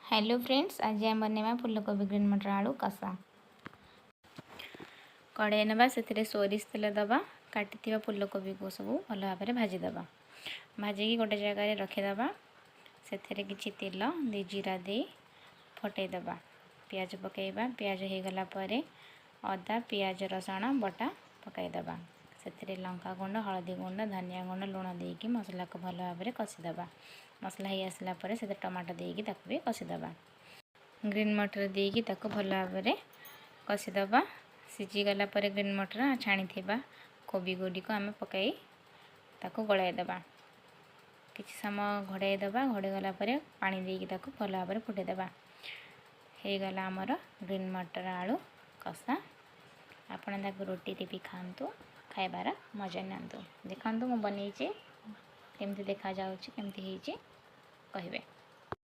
Hello friends, ଆଜି ଆମେ ବନେଇବା ଫୁଲକୋବି ଗ୍ରୀନ୍ ମଟର ଆଳୁ କଷା। କଢ଼େଇ ନେବା, ସେଥିରେ ସୋରିଷ ତେଲ ଦେବା। କାଟିଥିବା ଫୁଲକୋବିକୁ ସବୁ ଭଲ ଭାବରେ ଭାଜିଦେବା। ଭାଜିକି ଗୋଟେ ଜାଗାରେ ରଖିଦେବା। ସେଥିରେ କିଛି ତେଲ ଦେଇ, ଜିରା ଦେଇ ଫଟେଇ ଦେବା। ପିଆଜ ପକାଇବା। ପିଆଜ ହେଇଗଲା ପରେ ଅଦା, ପିଆଜ, ରସୁଣ ବଟା ପକାଇଦେବା। ସେଥିରେ ଲଙ୍କା ଗୁଣ୍ଡ, ହଳଦୀ ଗୁଣ୍ଡ, ଧନିଆ ଗୁଣ୍ଡ, ଲୁଣ ଦେଇକି ମସଲାକୁ ଭଲ ଭାବରେ କଷିଦେବା। ମସଲା ହେଇ ଆସିଲା ପରେ ସେଥିରେ ଟମାଟୋ ଦେଇକି ତାକୁ ବି କଷିଦେବା। ଗ୍ରୀନ୍ ମଟର ଦେଇକି ତାକୁ ଭଲ ଭାବରେ କଷିଦେବା। ସିଝିଗଲା ପରେ ଗ୍ରୀନ୍ ମଟର, ଛାଣିଥିବା କୋବି ଗୁଡ଼ିକୁ ଆମେ ପକାଇ ତାକୁ ଗୋଳାଇ ଦେବା। କିଛି ସମୟ ଘୋଡ଼ାଇ ଦେବା। ଘୋଡ଼େଇ ଗଲା ପରେ ପାଣି ଦେଇକି ତାକୁ ଭଲ ଭାବରେ ଫୁଟାଇ ଦେବା। ହେଇଗଲା ଆମର ଗ୍ରୀନ୍ ମଟର ଆଳୁ କଷା। ଆପଣ ତାକୁ ରୁଟିରେ ବି ଖାଆନ୍ତୁ, ଖାଇବାର ମଜା ନିଅନ୍ତୁ। ଦେଖନ୍ତୁ, ମୁଁ ବନେଇଛି, କେମିତି ଦେଖାଯାଉଛି, କେମିତି ହେଇଛି କହିବେ।